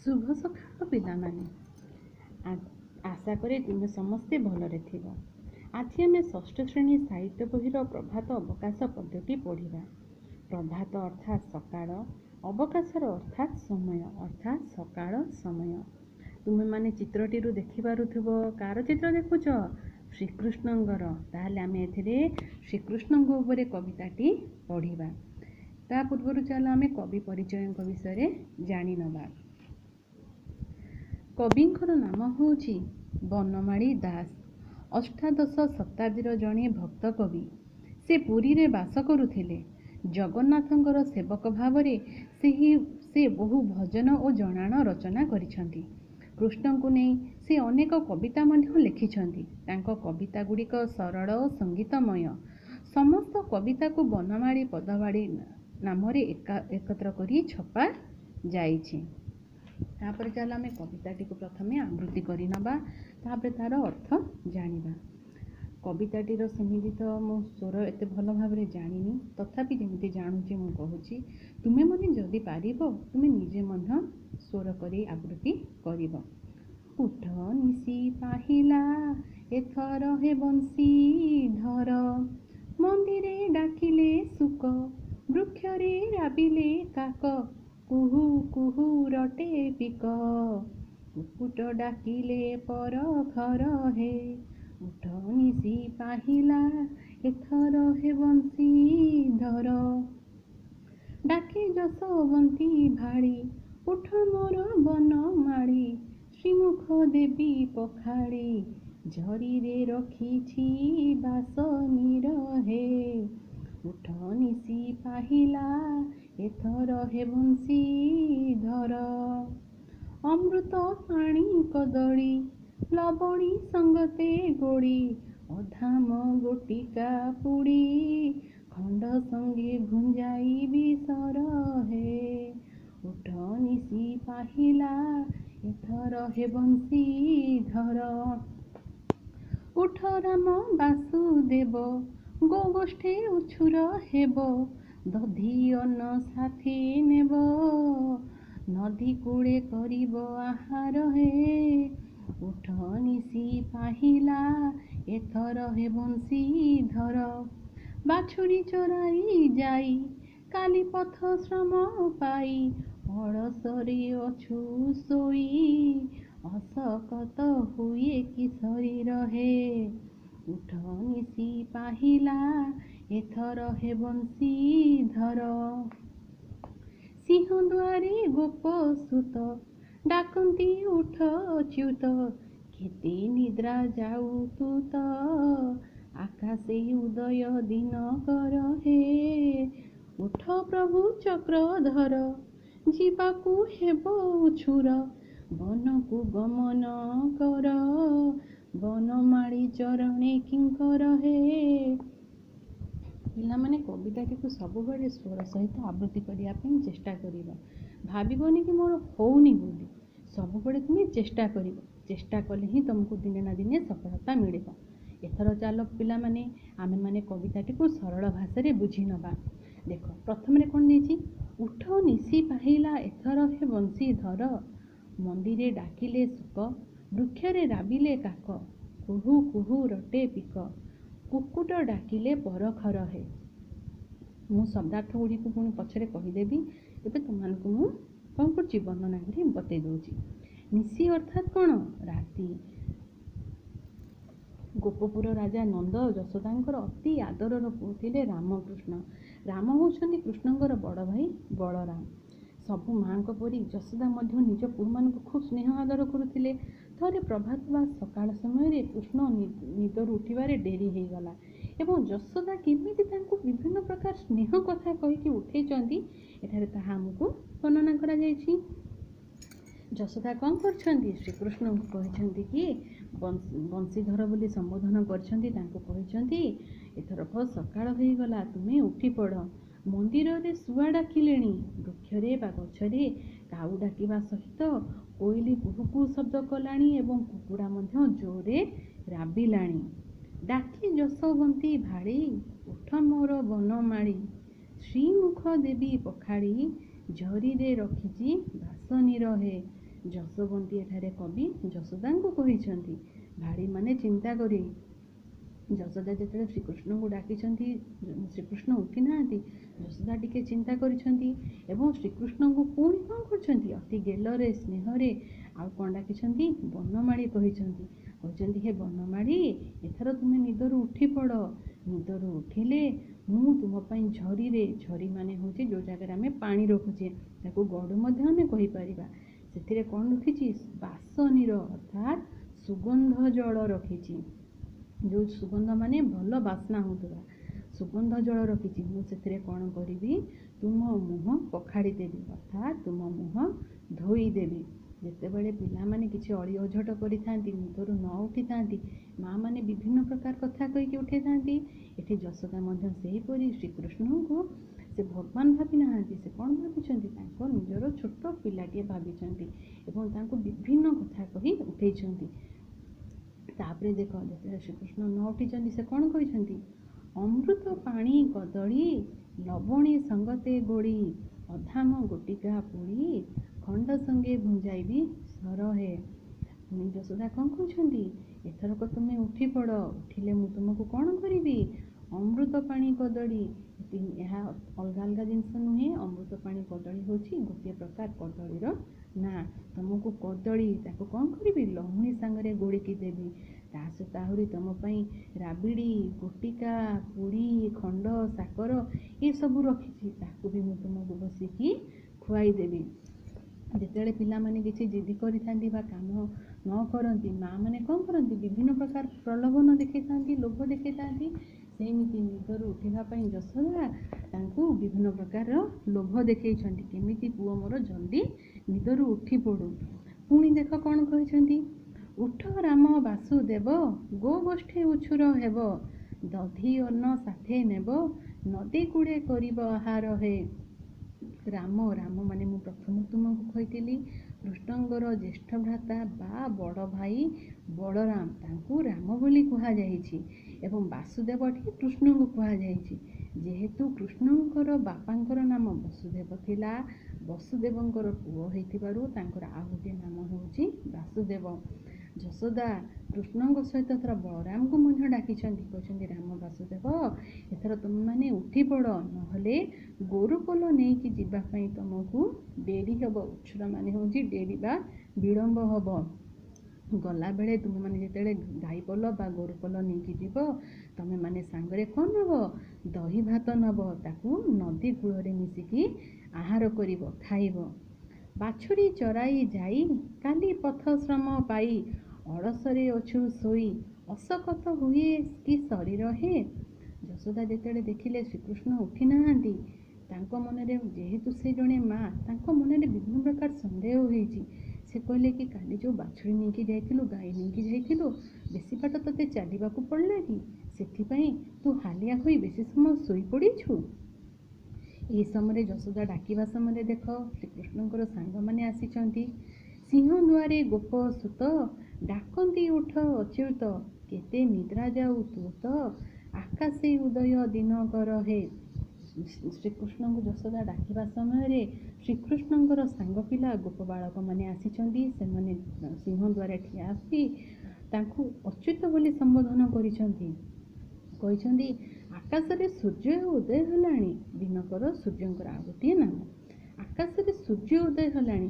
ଶୁଭ ସକାଳ ପିଲାମାନେ। ଆଶା କରେ ତୁମେ ସମସ୍ତେ ଭଲରେ ଥିବ। ଆଜି ଆମେ ଷଷ୍ଠ ଶ୍ରେଣୀ ସାହିତ୍ୟ ବହିର ପ୍ରଭାତ ଅବକାଶ ପଦ୍ୟଟି ପଢ଼ିବା। ପ୍ରଭାତ ଅର୍ଥାତ୍ ସକାଳ, ଅବକାଶର ଅର୍ଥାତ୍ ସମୟ, ଅର୍ଥାତ୍ ସକାଳ ସମୟ। ତୁମେମାନେ ଚିତ୍ରଟିରୁ ଦେଖିପାରୁଥିବ, କାହାର ଚିତ୍ର ଦେଖୁଛ? ଶ୍ରୀକୃଷ୍ଣଙ୍କର। ତାହେଲେ ଆମେ ଏଥିରେ ଶ୍ରୀକୃଷ୍ଣଙ୍କ ଉପରେ କବିତାଟି ପଢ଼ିବା। ତା ପୂର୍ବରୁ ଚାଲ ଆମେ କବି ପରିଚୟଙ୍କ ବିଷୟରେ ଜାଣିନେବା। କବିଙ୍କର ନାମ ହେଉଛି ବନମାଳୀ ଦାସ। ଅଷ୍ଟାଦଶ ଶତାବ୍ଦୀର ଜଣେ ଭକ୍ତ କବି। ସେ ପୁରୀରେ ବାସ କରୁଥିଲେ। ଜଗନ୍ନାଥଙ୍କର ସେବକ ଭାବରେ ସେ ବହୁ ଭଜନ ଓ ଜଣାଣ ରଚନା କରିଛନ୍ତି। କୃଷ୍ଣଙ୍କୁ ନେଇ ସେ ଅନେକ କବିତା ମଧ୍ୟ ଲେଖିଛନ୍ତି। ତାଙ୍କ କବିତା ଗୁଡ଼ିକ ସରଳ ଓ ସଙ୍ଗୀତମୟ। ସମସ୍ତ କବିତାକୁ ବନମାଳୀ ପଦବାଳୀ ନାମରେ ଏକତ୍ର କରି ଛପା ଯାଇଛି। ତାପରେ ଚାଲ ଆମେ କବିତାଟିକୁ ପ୍ରଥମେ ଆବୃତ୍ତି କରିନେବା, ତାପରେ ତା'ର ଅର୍ଥ ଜାଣିବା। କବିତାଟିର ସେମିତି ତ ମୁଁ ସ୍ୱର ଏତେ ଭଲ ଭାବରେ ଜାଣିନି, ତଥାପି ଯେମିତି ଜାଣୁଛି ମୁଁ କହୁଛି। ତୁମେମାନେ ଯଦି ପାରିବ, ତୁମେ ନିଜେ ମଧ୍ୟ ସ୍ୱର କରି ଆବୃତ୍ତି କରିବ। ଉଠ ନିଶି ପାହିଲା ଏଥର ହେ ବଂଶୀଧର, ମନ୍ଦିରେ ଡାକିଲେ ଶୁକ, ବୃକ୍ଷରେ ରାବିଲେ କାକ, କୁହୁ କୁହୁ ରଟେ ପିକ, କୁକୁଟ ଡାକିଲେ ପର ଖର ହେ। ଉଠ ନିଶି ପାହିଲା ଏଥର ହେ ବଂଶୀଧର। ଡାକେ ଯଶୋବନ୍ତୀ ଭାଳି, ଉଠ ମୋର ବନମାଳୀ, ଶ୍ରୀମୁଖ ଦେବୀ ପଖାଳି, ଝରିରେ ରଖିଛି ବାସନୀର ହେ। ଉଠ ନିଶି ପାହିଲା ଏଥର ହେ ବଂଶୀଧର। ଅମୃତ ପାଣି କଦଳୀ, ଲବଣୀ ସଙ୍ଗତେ ଗୋଳି, ଅଧାମ ଗୋଟିକା ପୁଡ଼ି, ଖଣ୍ଡ ସଙ୍ଗେ ଭୁଞ୍ଜାଇବି ସର ହେ। ଉଠ ନିଶି ପାହିଲା ଏଥର ହେ ବଂଶୀଧର। ଉଠ ରାମ ବାସୁଦେବ, ଗୋଗୋଷ୍ଠେ ଉଛୁର ହେବ, ଦଧି ଅନ୍ନ ସାଥୀ ନେବ, ନଦୀ କୂଳେ କରିବ ଆହାର ହେ। ଉଠ ନିଶି ପାହିଲା ଏଥର ହେ ବଂଶୀଧର। ବାଛୁରୀ ଚରାଇ ଯାଇ କାଲି ପଥ ଶ୍ରମ ପାଇ, ଅଳସରେ ଅଛୁ ଶୋଇ, ଅଶକତ ହୁଏ କି ଶରୀର ହେ। ଉଠ ନିଶି ପାହିଲା ଏଥର ହେ ବଂଶୀଧର। ସିଂହଦ୍ୱାରେ ଗୋପସୁତ ଡାକନ୍ତି ଉଠ ଅଚ୍ୟୁତ, କେତେ ନିଦ୍ରା ଯାଉ ତୁ ତ, ଆକାଶେ ଉଦୟ ଦିନ କର ହେ। ଉଠ ପ୍ରଭୁ ଚକ୍ରଧର, ଯିବାକୁ ହେବ ଉଛୁର, ବନକୁ ଗମନ କର, ବନମାଳୀ ଚରଣେ କିଙ୍କର ହେ। ପିଲାମାନେ, କବିତାଟିକୁ ସବୁବେଳେ ସ୍ୱର ସହିତ ଆବୃତ୍ତି କରିବା ପାଇଁ ଚେଷ୍ଟା କରିବ। ଭାବିବନି କି ମୋର ହଉନି ବୋଲି। ସବୁବେଳେ ତୁମେ ଚେଷ୍ଟା କରିବ। ଚେଷ୍ଟା କଲେ ହିଁ ତୁମକୁ ଦିନେ ନା ଦିନେ ସଫଳତା ମିଳିବ। ଏଥର ଚାଲ ପିଲାମାନେ, ଆମେମାନେ କବିତାଟିକୁ ସରଳ ଭାଷାରେ ବୁଝି ନେବା। ଦେଖ, ପ୍ରଥମରେ କ'ଣ ଦେଇଛି? ଉଠ ନିଶି ପାହିଲା ଏଥର ହେ ବଂଶୀଧର, ମନ୍ଦିରେ ଡାକିଲେ ଶୁକ, ବୃକ୍ଷରେ ରାବିଲେ କାକ, କୁହୁ କୁହୁ ରଟେ ପିକ, କୁକୁଟ ଡାକିଲେ ପରଖର ହେ। ମୁଁ ଶବ୍ଦାର୍ଥ ଗୁଡ଼ିକୁ ପୁଣି ପଛରେ କହିଦେବି। ଏବେ ତୁମମାନଙ୍କୁ ମୁଁ କ'ଣ କରୁଛି, ବର୍ଣ୍ଣନା କରି ବତେଇ ଦେଉଛି। ନିଶି ଅର୍ଥାତ୍ କ'ଣ? ରାତି। ଗୋପପୁର ରାଜା ନନ୍ଦ ଯଶୋଦାଙ୍କର ଅତି ଆଦରର ପୁଅ ଥିଲେ ରାମକୃଷ୍ଣ। ରାମ ହେଉଛନ୍ତି କୃଷ୍ଣଙ୍କର ବଡ଼ ଭାଇ ବଳରାମ। ସବୁ ମାଆଙ୍କ ପରି ଯଶୋଦା ମଧ୍ୟ ନିଜ ପୁଅମାନଙ୍କୁ ଖୁବ୍ ସ୍ନେହ ଆଦର କରୁଥିଲେ। ଥରେ ପ୍ରଭାତ ବା ସକାଳ ସମୟରେ କୃଷ୍ଣ ନିଦରୁ ଉଠିବାରେ ଡେରି ହେଇଗଲା ଏବଂ ଯଶୋଦା କେମିତି ତାଙ୍କୁ ବିଭିନ୍ନ ପ୍ରକାର ସ୍ନେହ କଥା କହିକି ଉଠେଇଛନ୍ତି, ଏଠାରେ ତାହା ଆମକୁ ବର୍ଣ୍ଣନା କରାଯାଇଛି। ଯଶୋଦା କ'ଣ କରିଛନ୍ତି? ଶ୍ରୀକୃଷ୍ଣଙ୍କୁ କହିଛନ୍ତି କି ବଂଶୀଧର ବୋଲି ସମ୍ବୋଧନ କରିଛନ୍ତି। ତାଙ୍କୁ କହିଛନ୍ତି, ଏଥରକ ସକାଳ ହେଇଗଲା, ତୁମେ ଉଠି ପଡ଼। ମନ୍ଦିରରେ ଶୁଆ ଡାକିଲେଣି, ବୃକ୍ଷରେ ବା ଗଛରେ କାଉ ଡାକିବା ସହିତ କୋଇଲି କୁହୁ କୁହୁ ଶବ୍ଦ କଲାଣି ଏବଂ କୁକୁଡ଼ା ମଧ୍ୟ ଜୋରରେ ରାବିଲାଣି। ଡାକି ଯଶୋବନ୍ତୀ ଭାଳି, ଉଠ ମୋର ବନମାଳୀ, ଶ୍ରୀମୁଖ ଦେବୀ ପଖାଳି, ଝରିରେ ରଖିଛି ବାସନୀର ହେ। ଯଶୋବନ୍ତୀ ଏଠାରେ କବି ଯଶୋଦାଙ୍କୁ କହିଛନ୍ତି। ଭାଡ଼ି ମାନେ ଚିନ୍ତା କରି। ଯଶୋଦା ଯେତେବେଳେ ଶ୍ରୀକୃଷ୍ଣଙ୍କୁ ଡାକିଛନ୍ତି, ଶ୍ରୀକୃଷ୍ଣ ଉଠି ନାହାନ୍ତି, ଯଶୋଦା ଟିକେ ଚିନ୍ତା କରିଛନ୍ତି ଏବଂ ଶ୍ରୀକୃଷ୍ଣଙ୍କୁ ପୁଣି କ'ଣ କରିଛନ୍ତି? ଅତି ଗେଲରେ ସ୍ନେହରେ ଆଉ କ'ଣ ଡାକିଛନ୍ତି? ବନମାଳୀ କହିଛନ୍ତି। କହିଛନ୍ତି, ହେ ବନମାଳୀ, ଏଥର ତୁମେ ନିଦରୁ ଉଠି ପଡ଼। ନିଦରୁ ଉଠିଲେ ମୁଁ ତୁମ ପାଇଁ ଝରିରେ, ଝରି ମାନେ ହେଉଛି ଯେଉଁ ଜାଗାରେ ଆମେ ପାଣି ରଖୁଛେ, ତାକୁ ଗଡ଼ୁ ମଧ୍ୟ ଆମେ କହିପାରିବା। ସେଥିରେ କ'ଣ ରଖିଛି? ବାସନୀର ଅର୍ଥାତ୍ ସୁଗନ୍ଧ ଜଳ ରଖିଛି। ଯେଉଁ ସୁଗନ୍ଧ ମାନେ ଭଲ ବାସ୍ନା ହେଉଥିବା ସୁଗନ୍ଧ ଜଳ ରଖିଛି। ମୁଁ ସେଥିରେ କ'ଣ କରିବି? ତୁମ ମୁହଁ ପଖାଳି ଦେବି, ଅର୍ଥାତ୍ ତୁମ ମୁହଁ ଧୋଇଦେବି। ଯେତେବେଳେ ପିଲାମାନେ କିଛି ଅଳି ଅଝଟ କରିଥାନ୍ତି, ନିଦରୁ ନ ଉଠିଥାନ୍ତି, ମାଆମାନେ ବିଭିନ୍ନ ପ୍ରକାର କଥା କହିକି ଉଠେଇଥାନ୍ତି। ଏଠି ଯଶୋଦା ମଧ୍ୟ ସେହିପରି ଶ୍ରୀକୃଷ୍ଣଙ୍କୁ ସେ ଭଗବାନ ଭାବି ନାହାନ୍ତି। ସେ କ'ଣ ଭାବିଛନ୍ତି? ତାଙ୍କ ନିଜର ଛୋଟ ପିଲାଟିଏ ଭାବିଛନ୍ତି ଏବଂ ତାଙ୍କୁ ବିଭିନ୍ନ କଥା କହି ଉଠେଇଛନ୍ତି। ତାପରେ ଦେଖ, ଯେତେବେଳେ ଶ୍ରୀକୃଷ୍ଣ ନ ଉଠିଛନ୍ତି, ସେ କ'ଣ କହିଛନ୍ତି? ଅମୃତ ପାଣି କଦଳୀ ଲବଣୀ ସଙ୍ଗତେ ଗୋଳି, ଅଧାମ ଗୋଟିକା ପୁଳି ଖଣ୍ଡ ସଙ୍ଗେ ଭୁଞ୍ଜାଇବି ସରହେ। ପୁଣି ଯଶୋଦା କ'ଣ କହୁଛନ୍ତି? ଏଥରକ ତୁମେ ଉଠି ପଡ଼। ଉଠିଲେ ମୁଁ ତୁମକୁ କ'ଣ କରିବି? ଅମୃତ ପାଣି କଦଳୀ, ଏହା ଅଲଗା ଅଲଗା ଜିନିଷ ନୁହେଁ। ଅମୃତ ପାଣି କଦଳୀ ହେଉଛି ଗୋଟିଏ ପ୍ରକାର କଦଳୀର ନାଁ। ତୁମକୁ କଦଳୀ ତାକୁ କ'ଣ କରିବି? ଲହୁଣୀ ସାଙ୍ଗରେ ଗୋଳିକି ଦେବି। ତା ସହିତ ଆହୁରି ତୁମ ପାଇଁ ରାବିଡ଼ି, ଗୋଟିକା, ପୁଡ଼ି, ଖଣ୍ଡ, ସାକର ଏସବୁ ରଖିଛି, ତାକୁ ବି ମୁଁ ତୁମକୁ ବସିକି ଖୁଆଇଦେବି। ଯେତେବେଳେ ପିଲାମାନେ କିଛି ଜିଦି କରିଥାନ୍ତି ବା କାମ ନ କରନ୍ତି, ମାଆମାନେ କ'ଣ କରନ୍ତି? ବିଭିନ୍ନ ପ୍ରକାର ପ୍ରଲୋଭନ ଦେଖେଇଥାନ୍ତି, ଲୋଭ ଦେଖେଇଥାନ୍ତି। ସେମିତି ନିଦରୁ ଉଠିବା ପାଇଁ ଯଶୋଦା ତାଙ୍କୁ ବିଭିନ୍ନ ପ୍ରକାରର ଲୋଭ ଦେଖେଇଛନ୍ତି, କେମିତି ପୁଅ ମୋର ଜଲ୍ଦି ନିଦରୁ ଉଠି ପଡ଼ୁ। ପୁଣି ଦେଖ କ'ଣ କହିଛନ୍ତି? ଉଠ ରାମ ବାସୁଦେବ, ଗୋ ଗୋଷ୍ଠୀ ଉଛୁର ହେବ, ଦଧି ଅନ୍ନ ସାଥେ ନେବ, ନଦୀ କୂଳେ କରିବ ଆହାର ହେ। ରାମ, ରାମ ମାନେ ମୁଁ ପ୍ରଥମେ ତୁମକୁ କହିଥିଲି, କୃଷ୍ଣଙ୍କର ଜ୍ୟେଷ୍ଠ ଭ୍ରାତା ବା ବଡ଼ ଭାଇ ବଳରାମ, ତାଙ୍କୁ ରାମ ବୋଲି କୁହାଯାଇଛି ଏବଂ ବାସୁଦେବ ଏଠି କୃଷ୍ଣଙ୍କୁ କୁହାଯାଇଛି। ଯେହେତୁ କୃଷ୍ଣଙ୍କର ବାପାଙ୍କର ନାମ ବସୁଦେବ ଥିଲା, ବସୁଦେବଙ୍କର ପୁଅ ହେଇଥିବାରୁ ତାଙ୍କର ଆଉ ଗୋଟିଏ ନାମ ହେଉଛି ବାସୁଦେବ। ଯଶୋଦା କୃଷ୍ଣଙ୍କ ସହିତ ଏଥର ବଳରାମକୁ ମଧ୍ୟ ଡାକିଛନ୍ତି। କହିଛନ୍ତି, ରାମ ବାସୁଦେବ, ଏଥର ତୁମେମାନେ ଉଠି ପଡ଼, ନହେଲେ ଗୋରୁ ପୋଲ ନେଇକି ଯିବା ପାଇଁ ତୁମକୁ ଡେରି ହେବ। ଉଛୁର ମାନେ ହେଉଛି ଡେରି ବା ବିଳମ୍ବ ହେବ। ଗଲାବେଳେ ତୁମେମାନେ ଯେତେବେଳେ ଗାଈ ପୋଲ ବା ଗୋରୁ ପୋଲ ନେଇକି ଯିବ, ତୁମେମାନେ ସାଙ୍ଗରେ କ'ଣ ନେବ? ଦହି ଭାତ ନେବ। ତାକୁ ନଦୀ କୂଳରେ ମିଶିକି ଆହାର କରିବ, ଖାଇବ। ବାଛୁରୀ ଚରାଇ ଯାଇ କାଲି ପଥ ଶ୍ରମ ପାଇ, ଅଳସରେ ଅଛୁ ଶୋଇ, ଅଶକତ ହୁଏ କି ଶରୀର ହେ। ଯଶୋଦା ଯେତେବେଳେ ଦେଖିଲେ ଶ୍ରୀକୃଷ୍ଣ ଉଠି ନାହାନ୍ତି, ତାଙ୍କ ମନରେ, ଯେହେତୁ ସେ ଜଣେ ମା, ତାଙ୍କ ମନରେ ବିଭିନ୍ନ ପ୍ରକାର ସନ୍ଦେହ ହେଇଛି। ସେ କହିଲେ କି କାଲି ଯେଉଁ ବାଛୁରୀ ନେଇକି ଯାଇଥିଲୁ, ଗାଈ ନେଇକି ଯାଇଥିଲୁ, ବେଶୀ ବାଟ ତୋତେ ଚାଲିବାକୁ ପଡ଼ିଲା କି? ସେଥିପାଇଁ ତୁ ହାଲିଆ ହୋଇ ବେଶୀ ସମୟ ଶୋଇପଡ଼ିଛୁ। ଏହି ସମୟରେ ଯଶୋଦା ଡାକିବା ସମୟରେ ଦେଖ ଶ୍ରୀକୃଷ୍ଣଙ୍କର ସାଙ୍ଗମାନେ ଆସିଛନ୍ତି। ସିଂହ ଦୁଆରେ ଗୋପ ସୁତ ଡାକନ୍ତି ଉଠ ଅଚ୍ୟୁତ, କେତେ ନିଦ୍ରା ଯାଉ ତୁ ତ, ଆକାଶେ ଉଦୟ ଦିନ କର ହେ। ଶ୍ରୀକୃଷ୍ଣଙ୍କୁ ଯଶୋଦା ଡାକିବା ସମୟରେ ଶ୍ରୀକୃଷ୍ଣଙ୍କର ସାଙ୍ଗ ପିଲା ଗୋପ ବାଳକମାନେ ଆସିଛନ୍ତି। ସେମାନେ ସିଂହ ଦ୍ୱାରେ ଠିଆ ହୋଇ ତାଙ୍କୁ ଅଚ୍ୟୁତ ବୋଲି ସମ୍ବୋଧନ କରିଛନ୍ତି। କହିଛନ୍ତି, ଆକାଶରେ ସୂର୍ଯ୍ୟ ଉଦୟ ହେଲାଣି। ଦିନକର ସୂର୍ଯ୍ୟଙ୍କର ଆଉ ଗୋଟିଏ ନାମ। ଆକାଶରେ ସୂର୍ଯ୍ୟ ଉଦୟ ହେଲାଣି,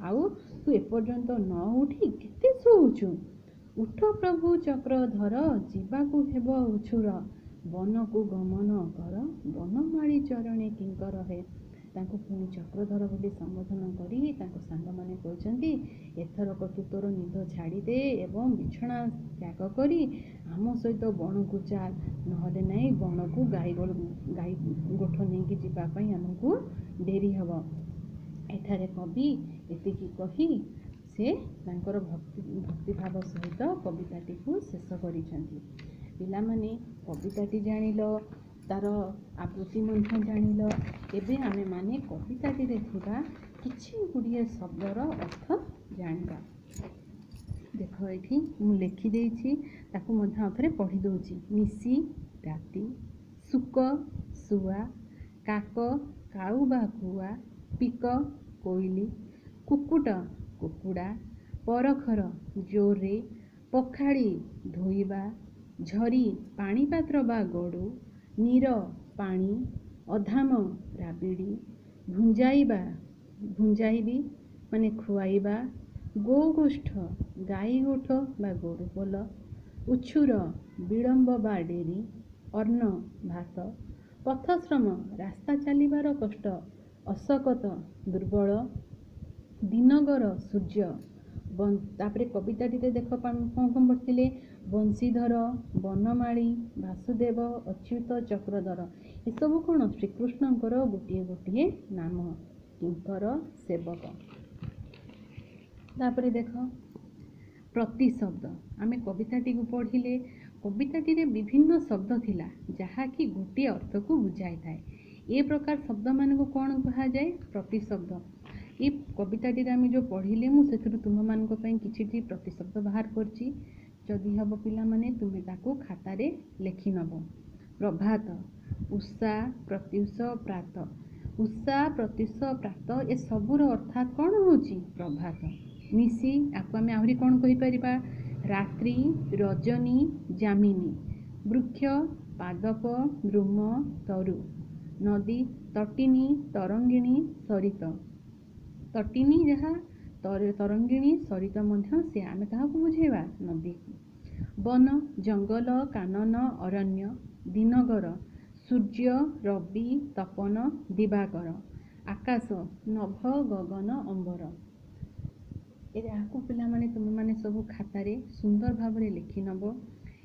ଆଉ ତୁ ଏପର୍ଯ୍ୟନ୍ତ ନ ଉଠି କେତେ ଶୋଉଛୁ? ଉଠ ପ୍ରଭୁ ଚକ୍ରଧର, ଯିବାକୁ ହେବ ଉଛୁର, ବନକୁ ଗମନ କର, ବନମାଳୀ ଚରଣେ କିଙ୍କର ହେ। ତାଙ୍କୁ ପୁଣି ଚକ୍ରଧର ବୋଲି ସମ୍ବୋଧନ କରି ତାଙ୍କ ସାଙ୍ଗମାନେ କହିଛନ୍ତି, ଏଥରକ ତୁ ତୋର ନିଦ ଛାଡ଼ିଦେ ଏବଂ ବିଛଣା ତ୍ୟାଗ କରି ଆମ ସହିତ ବଣକୁ ଚାଲ, ନହେଲେ ନାହିଁ ବଣକୁ ଗାଈ ଗାଈ ଗୋଠ ନେଇକି ଯିବା ପାଇଁ ଆମକୁ ଡେରି ହେବ। ଏଠାରେ କବି ଏତିକି କହି ସେ ତାଙ୍କର ଭକ୍ତିଭାବ ସହିତ କବିତାଟିକୁ ଶେଷ କରିଛନ୍ତି। ପିଲାମାନେ, କବିତାଟି ଜାଣିଲ, ତାର ଆବୃତ୍ତି ମଧ୍ୟ ଜାଣିଲ। ଏବେ ଆମେମାନେ କବିତାଟିରେ ଥିବା କିଛି ଗୁଡ଼ିଏ ଶବ୍ଦର ଅର୍ଥ ଜାଣିବା। ଦେଖ, ଏଇଠି ମୁଁ ଲେଖିଦେଇଛି, ତାକୁ ମଧ୍ୟ ଆଉ ଥରେ ପଢ଼ି ଦେଉଛି। ନିଶି ରାତି, ଶୁକ ଶୁଆ, କାକ କାଉ ବା କୁଆ, ପିକ କୋଇଲି, କୁକୁଟ କୁକୁଡ଼ା, ପରଖର ଜୋରରେ, ପଖାଳି ଧୋଇବା, ଝରି ପାଣିପାତ୍ର ବା ଗଡ଼ୁ, ନୀର ପାଣି, ଅଧାମ ରାବିଡ଼ି, ଭୁଞ୍ଜାଇବା ଭୁଞ୍ଜାଇବି ମାନେ ଖୁଆଇବା, ଗୋଗୋଷ୍ଠ ଗାଈ ଗୋଠ ବା ଗୋରୁ ପୋଲ, ଉଛୁର ବିଳମ୍ବ ବା ଡେରି, ଅନ୍ନ ଭାତ, ପଥଶ୍ରମ ରାସ୍ତା ଚାଲିବାର କଷ୍ଟ, ଅଶକତ ଦୁର୍ବଳ, ଦିନଗର ସୂର୍ଯ୍ୟ। ତାପରେ କବିତାଟିରେ ଦେଖ କ'ଣ କ'ଣ ପଢ଼ିଥିଲେ? ବଂଶୀଧର, ବନମାଳୀ, ବାସୁଦେବ, ଅଚ୍ୟୁତ, ଚକ୍ରଧର, ଏସବୁ କ'ଣ ଶ୍ରୀକୃଷ୍ଣଙ୍କର ଗୋଟିଏ ଗୋଟିଏ ନାମ, କିଙ୍କର ସେବକ। ତାପରେ ଦେଖ ପ୍ରତିଶବ୍ଦ। ଆମେ କବିତାଟିକୁ ପଢ଼ିଲେ, କବିତାଟିରେ ବିଭିନ୍ନ ଶବ୍ଦ ଥିଲା ଯାହାକି ଗୋଟିଏ ଅର୍ଥକୁ ବୁଝାଇଥାଏ। ଏ ପ୍ରକାର ଶବ୍ଦମାନଙ୍କୁ କ'ଣ କୁହାଯାଏ? ପ୍ରତିଶବ୍ଦ। ଏ କବିତାଟିରେ ଆମେ ଯେଉଁ ପଢ଼ିଲେ, ମୁଁ ସେଥିରୁ ତୁମମାନଙ୍କ ପାଇଁ କିଛିଟି ପ୍ରତିଶବ୍ଦ ବାହାର କରିଛି। ଯଦି ହେବ ପିଲାମାନେ, ତୁମେ ତାକୁ ଖାତାରେ ଲେଖିନେବ। ପ୍ରଭାତ, ଉଷା, ପ୍ରତ୍ୟୁଷ, ପ୍ରାତ। ଉଷା, ପ୍ରତ୍ୟୁଷ, ପ୍ରାତ ଏସବୁର ଅର୍ଥାତ୍ କ'ଣ ହେଉଛି? ପ୍ରଭାତ। ନିଶି, ଆକୁ ଆମେ ଆହୁରି କ'ଣ କହିପାରିବା? ରାତ୍ରି, ରଜନୀ, ଯାମିନୀ। ବୃକ୍ଷ, ପାଦପ, ଦ୍ରୁମ, ତରୁ। ନଦୀ, ତଟିନୀ, ତରଙ୍ଗିଣୀ, ସରିତ। ତଟିନୀ ଯାହା, ତରଙ୍ଗିଣୀ, ସରିତ ମଧ୍ୟ ସେ। ଆମେ କାହାକୁ ବୁଝେଇବା? ନଦୀକୁ। ବନ, ଜଙ୍ଗଲ, କାନନ, ଅରଣ୍ୟ। ଦିନଗର, ସୂର୍ଯ୍ୟ, ରବି, ତପନ, ଦିବାକର। ଆକାଶ, ନଭ, ଗଗନ, ଅମ୍ବର। ଏହାକୁ ପିଲାମାନେ ତୁମେମାନେ ସବୁ ଖାତାରେ ସୁନ୍ଦର ଭାବରେ ଲେଖିନେବ।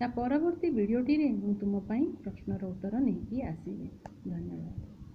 ୟା ପରବର୍ତ୍ତୀ ଭିଡ଼ିଓଟିରେ ମୁଁ ତୁମ ପାଇଁ ପ୍ରଶ୍ନର ଉତ୍ତର ନେଇକି ଆସିବି। ଧନ୍ୟବାଦ।